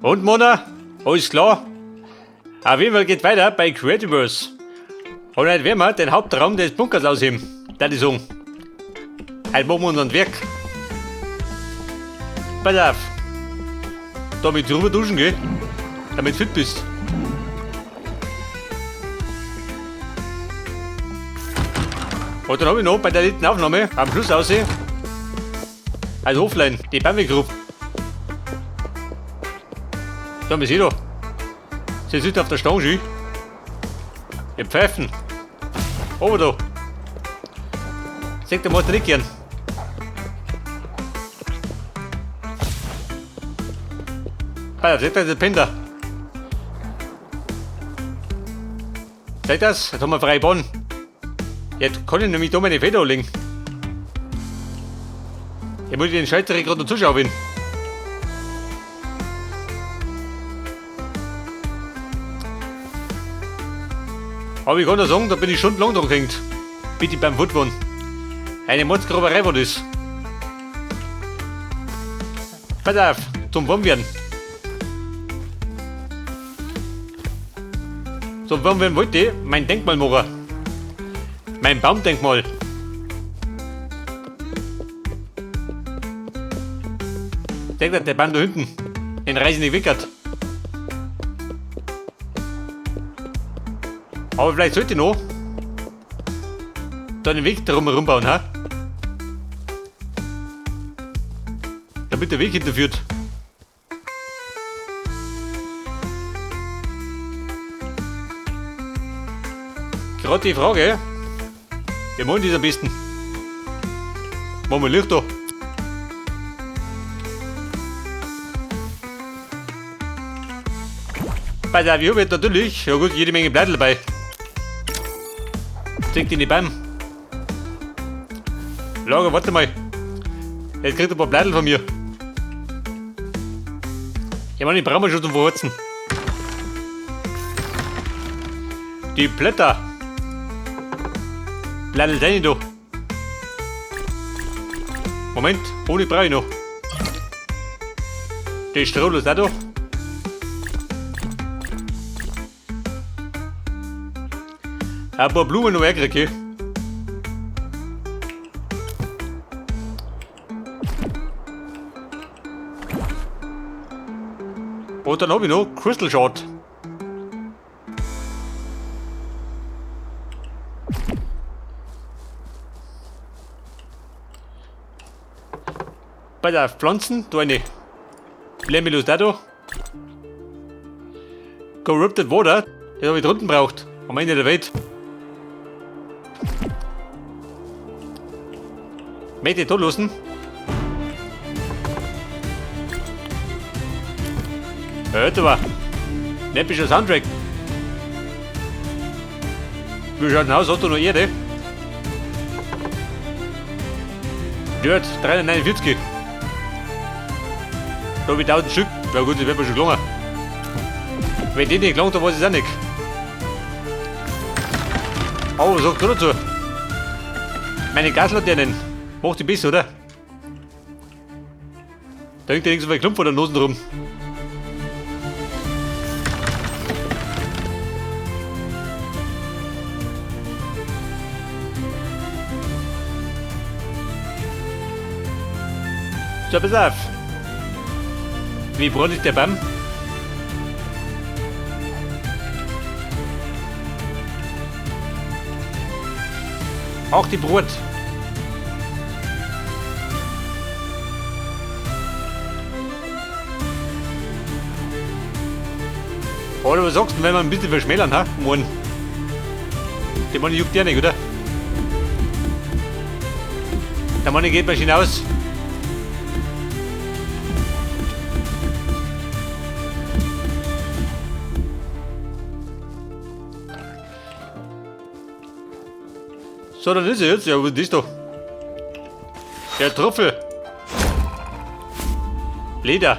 Und Mona, alles klar? Auf jeden Fall geht weiter bei Creativerse. Und heute werden wir den Hauptraum des Bunkers ausheben, da ich sagen. Heute machen wir unseren Werk. Pass auf. Damit drüber duschen, gell? Damit du fit bist. Und dann habe ich noch bei der letzten Aufnahme am Schluss aussehen, also offline, die Bambi Group. Da, wir sehen da. Sie sitzt auf der Stange. Die Pfeifen. Oben da. Seht der Motor nicht gern. Pass auf, seht ihr den Pender? Seht das? Jetzt haben wir freie Bahn. Jetzt kann ich nämlich da meine Feder anlegen. Ich muss den Schalter gerade noch zuschauen. Aber ich kann da sagen, da bin ich schon lang dran gehängt. Bitte beim Football. Eine Mordsgraberei war das. Pass auf, zum Warmwerden. Zum Warmwerden wollte ich mein Denkmal machen. Mein Baumdenkmal. Denkt der Baum da hinten. Den reiß ich nicht weg. Aber vielleicht sollte ich noch da den Weg drumherum bauen, ha? Damit der Weg hinterführt. Gerade die Frage, wie machen das am besten? Machen wir Licht da. Bei der ich habe natürlich, ja gut, jede Menge Blätter dabei. Zieht in die Bäume. Lager, warte mal. Jetzt kriegt ein paar Blätter von mir. Ich meine, die brauchen wir schon zum Verheizen. Die Blätter. Blätter sind da. Moment, Honig brauche ich noch. Die Stroh ist auch da. Ein paar Blumen noch herkriege hier. Und dann habe ich noch Crystal Shard. Bei der Pflanzen, da eine Blämmelus da da. Corrupted Water, das habe ich drunten braucht. Am Ende der Welt. Möchte ich da lassen? Hört aber. Neppischer Soundtrack. Wie schaut denn aus? Hat da noch Erde? Dirt, 349. Da hab ich 1000 Stück. Ja gut, das wird mir schon gelungen. Wenn die nicht gelangt, dann weiß ich es auch nicht. Aber was sagst du dazu? Meine Gaslaternen. Macht die besser, oder? Da hängt ja irgend so ein Klump vor der Nase rum. So, pass auf. Wie breit ist der Baum? Auch die Brot. Oder was sagst du, wenn wir ein bisschen verschmälern, ha? Morgen. Der Mann juckt ja nicht, oder? Der Mann geht mal schön aus. So, dann ist er jetzt. Ja, was ist das da? Der Trüffel. Leder.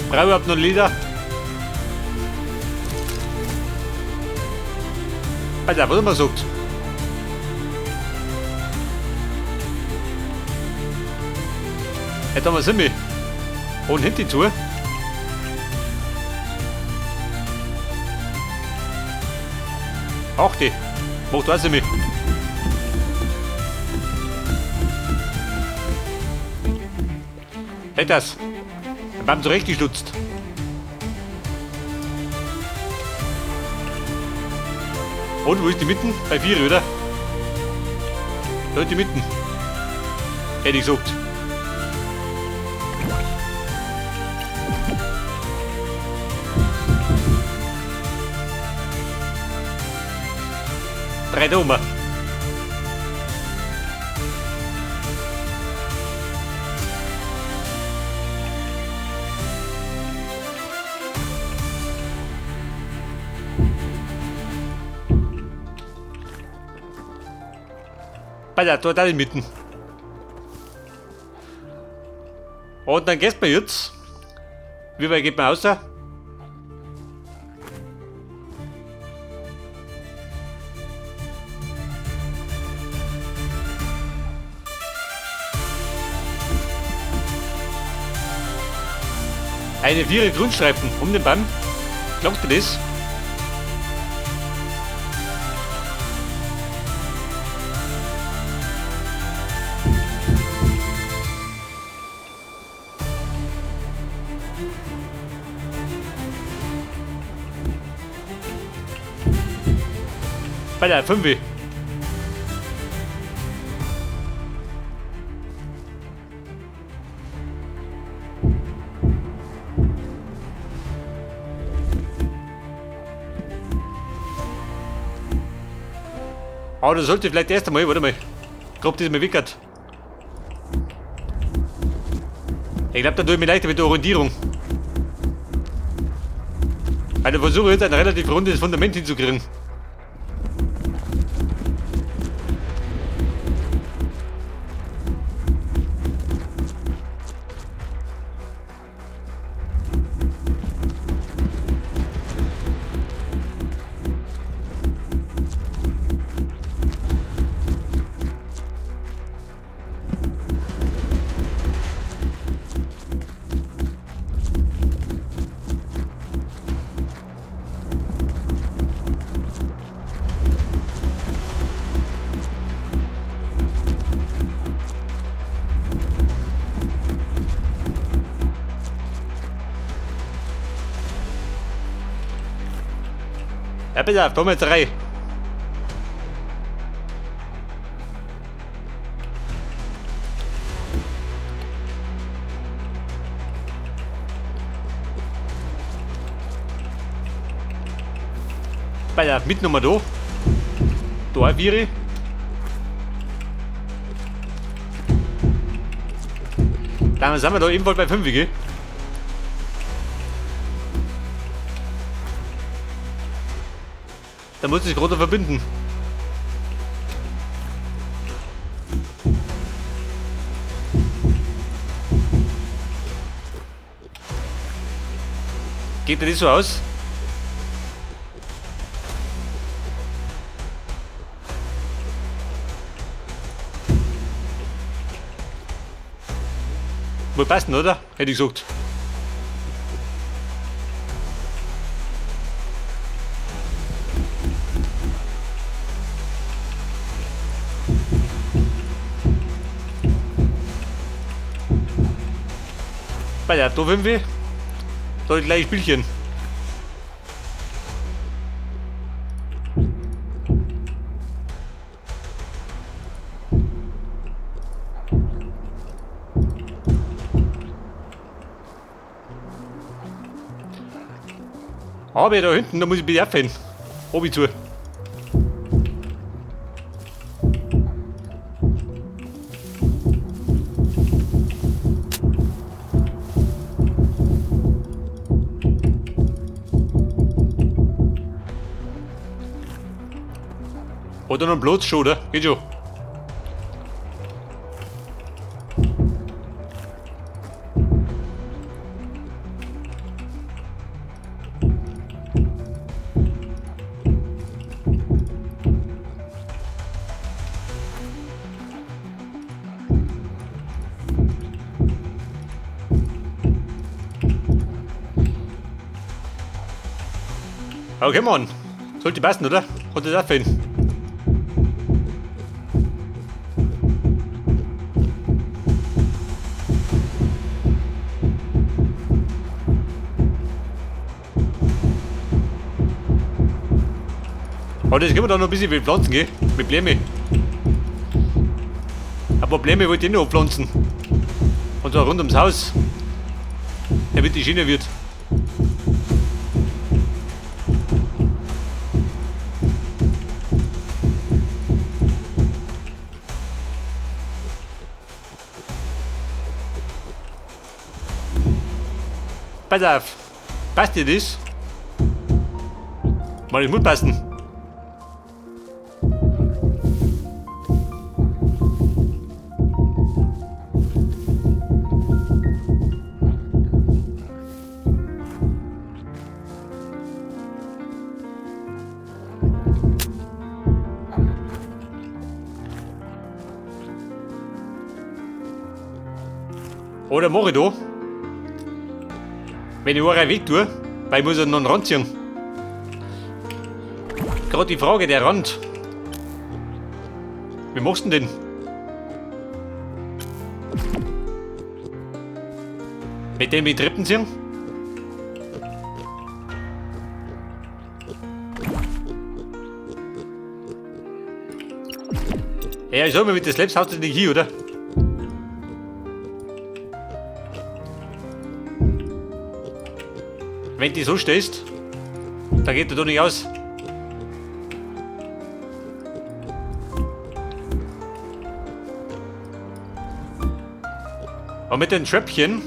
Brauche ich überhaupt noch Leder? Alter, was immer sagt. Jetzt haben wir Simmi. Und hinten zu. Achte. Macht was mich. Hätt das. Der Baum zurechtgestutzt. Und wo ist die Mitten? Bei 4, oder? Da ist die Mitten. Hätte ich gesagt. Drei da oben. Bei der da in Mitten. Und dann geht's mir jetzt. Wie weit geht man raus? Eine 4 Grundstreifen um den Baum. Glaubt ihr das? Bei der 5. Aber das sollte vielleicht erst einmal, warte mal. Ich glaub, das ist mir wickert. Ich glaub, da tue ich mir leichter mit der Orientierung. Weil ich versuche jetzt ein relativ rundes Fundament hinzukriegen. Ja, bitte, auf, komm jetzt rein. Bei der Mitnummer da. Da wäre. Dann sind wir da ebenfalls bei 5, gell? Da muss ich gerade verbinden. Geht das so aus? Wohl passen, oder? Hätte ich gesagt. Bei der da sind wir. Da ist gleich Spielchen. Aber da hinten, da muss ich bitte abfahren. Obi zu. Oder noch ein Platz schon, oder? Geht schon. Okay, Mann. Sollte passen, oder? Hat das auch finden. Aber das können wir da noch ein bisschen mit Pflanzen, gell? Mit Blumen. Ein paar Blumen wollte ich noch pflanzen. Und zwar rund ums Haus. Damit die schöner wird. Pass auf. Passt dir das? Mal, das muss passen. Oder mach ich da? Wenn ich einen Weg tue, weil ich muss ja noch einen Rand ziehen. Gerade die Frage, der Rand. Wie machst du denn den? Mit dem die Treppen ziehen? Ja, ich sag mal, mit den Slabs haust du nicht hier, oder? Wenn du so stehst, dann geht der doch nicht aus. Aber mit den Tröpfchen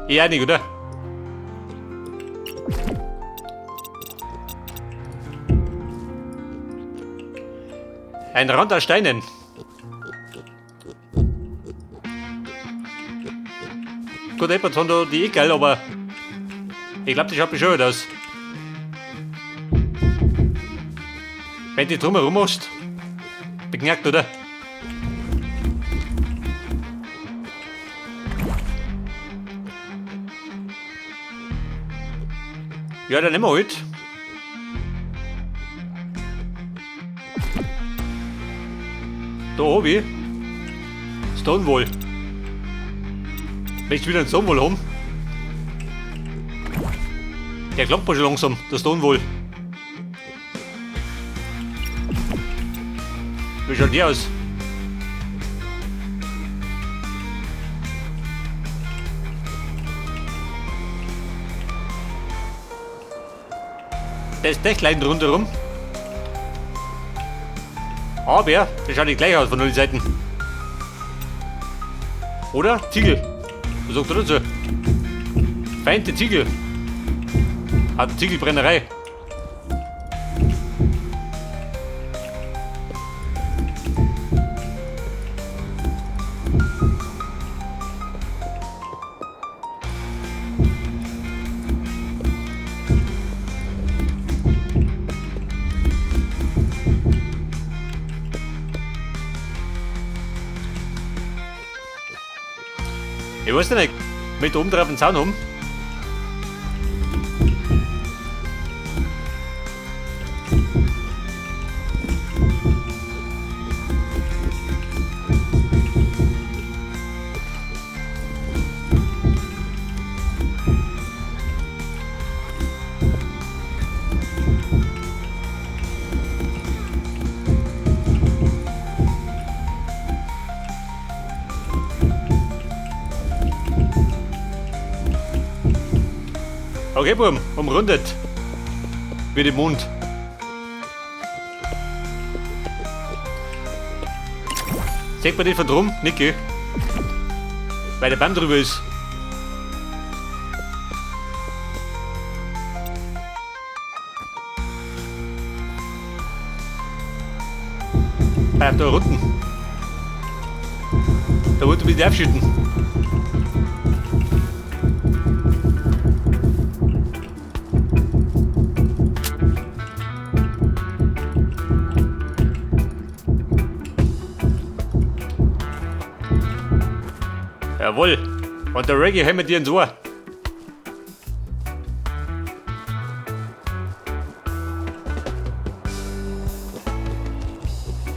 eher nicht, oder? Ein Rand aus Steinen. Gut, etwas haben da die eh geil, aber ich glaub, das schaut bescheuert aus. Wenn du drumherum machst, beknackt, oder? Ja, dann nehmen wir halt. Da hab ich Stonewall. Möchtest du wieder einen Stonewall haben? Der klappt mir schon langsam, der Stonewall. Wie schaut der aus? Da ist Dächlein rundherum. Aber der schaut nicht gleich aus von allen Seiten. Oder? Ziegel. Was sagt er dazu? Feinte Ziegel. Hat Ziegelbrennerei. Ich weiß nicht, mit oben drauf einen Zaun haben. Okay, Burm, umrundet. Wie den Mond. Sieht man den von drum? Nicht, gell? Weil der Baum drüber ist. Ah, da unten. Da wollte ich mich aufschütten. Jawohl. Und der Reggae hämmert dir ins Ohr.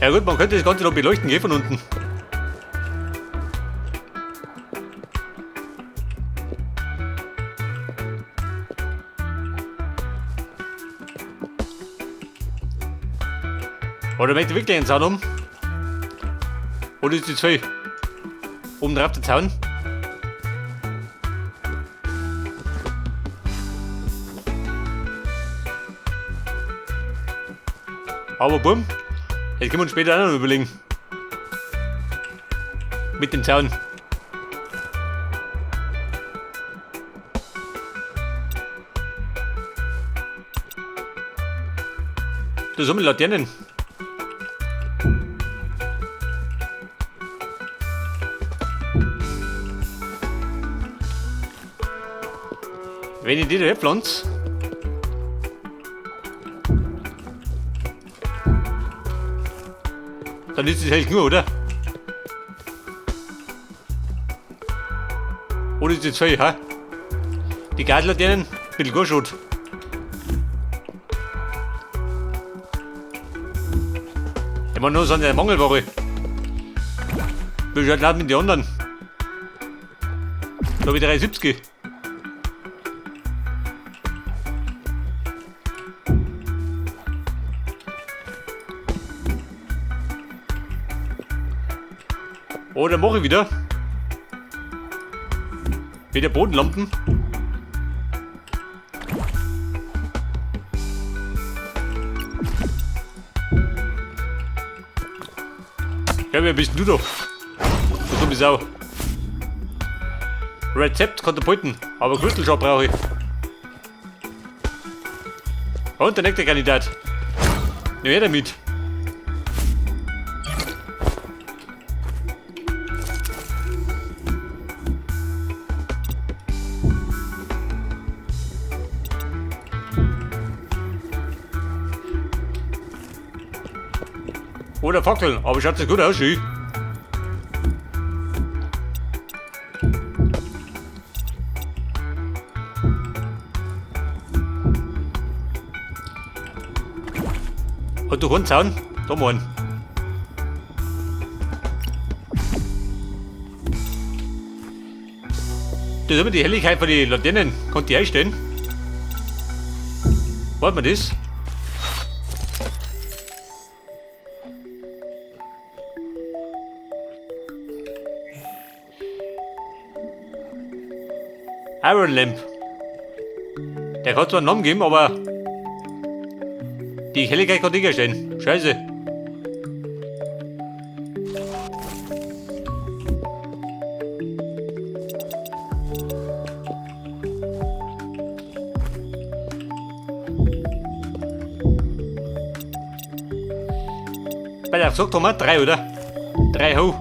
Ja gut, man könnte das Ganze noch beleuchten, gell, von unten. Oder möchte ich wirklich einen Zaun um? Oder ist die 2? Oben drauf der Zaun? Aber bumm, das können wir uns später auch noch überlegen. Mit dem Zaun. Da sind wir Laternen. Wenn ich die da pflanze, dann ist es hell genug, oder? Oder ist die 2, ha? Die Gaslaternen, ein bisschen gut schaut. Ich meine, nur so eine Mangelware. Wie schaut das mit den anderen? Da hab ich 3,70. Oder mach ich wieder. Wieder Bodenlampen. Ja, wer bist denn du da? Du dumme Sau. Rezept Katapulten, aber Crystal brauche ich. Und der nächste Kandidat. Nimm her damit. Oder Fackeln, aber schaut das gut aus, schön. Hat du keinen Zaun? Da mal einen. Das ist immer die Helligkeit von den Laternen. Kann die einstellen? Warte mal das. Iron Lamp. Der kann zwar einen Namen geben, aber die Helligkeit kann ich einstellen. Scheiße. Bei der gesagt haben wir 3, oder? 3 hoch.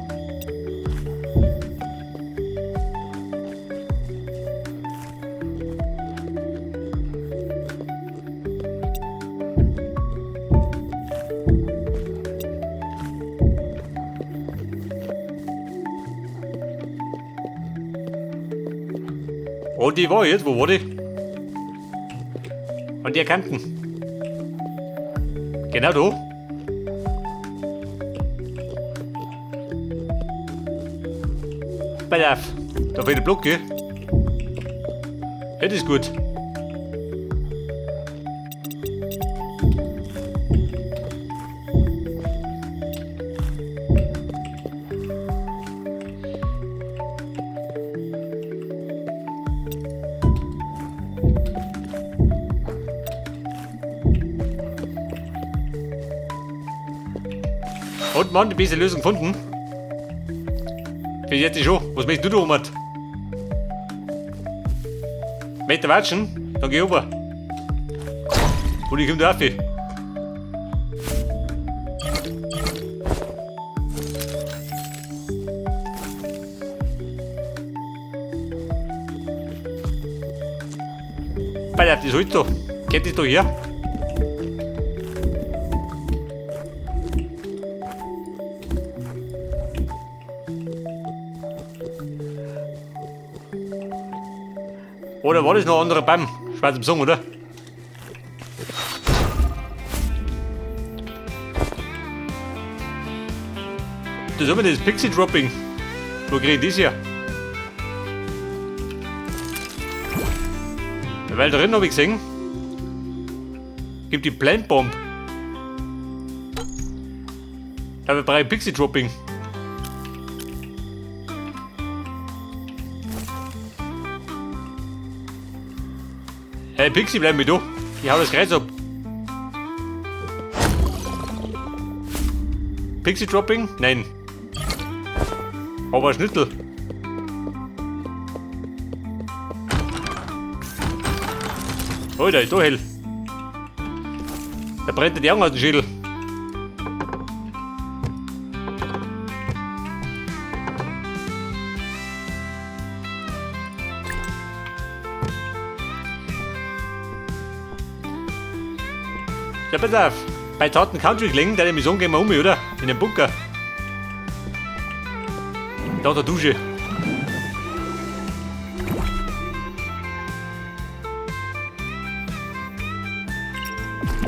Oh, die war jetzt, wo war die? An der Kanten. Genau da. Pass auf, da fehlt der Block, gell? Das ist gut. Und man, die beste Lösung gefunden. Finde ich jetzt schon. Was möchtest du da, Omar? Möchtest du watschen? Dann geh rüber. Und ich komm da auf. Pass auf, das Holz da. Geht das da her? Oder war das noch ein anderer Baum? Schwarz im Song, oder? Das ist immer das Pixie Dropping. Wo krieg ich das her? Weil drin habe ich gesehen, gibt die Plant Bomb. Da brauche ich Pixie Dropping. Hey Pixie, bleib mit da. Ich hau das Kreuz ab. Pixie Dropping? Nein. Aber Schnittel. Oh, da ist da hell. Da brennt die Augen aus dem Schädel. Ja, pass auf. Bei Taten Country gelegen, der Mission gehen wir um, oder? In den Bunker. Da der Dusche.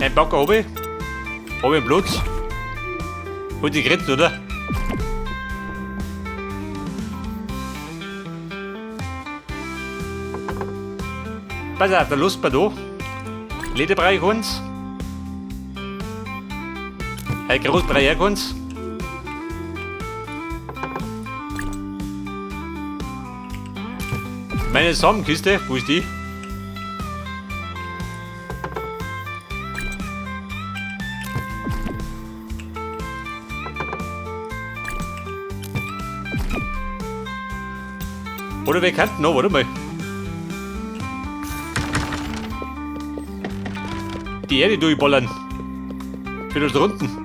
Ein Bagger hab ich. Hab ich einen Platz. Hol die Grenzen, oder? Pass auf, da lass mal da. Lederbrei uns. Ein Großbrei uns. Meine Samenkiste, wo ist die? Oder wir könnten noch, warte mal. Die Erde durchballern. Für das drunten.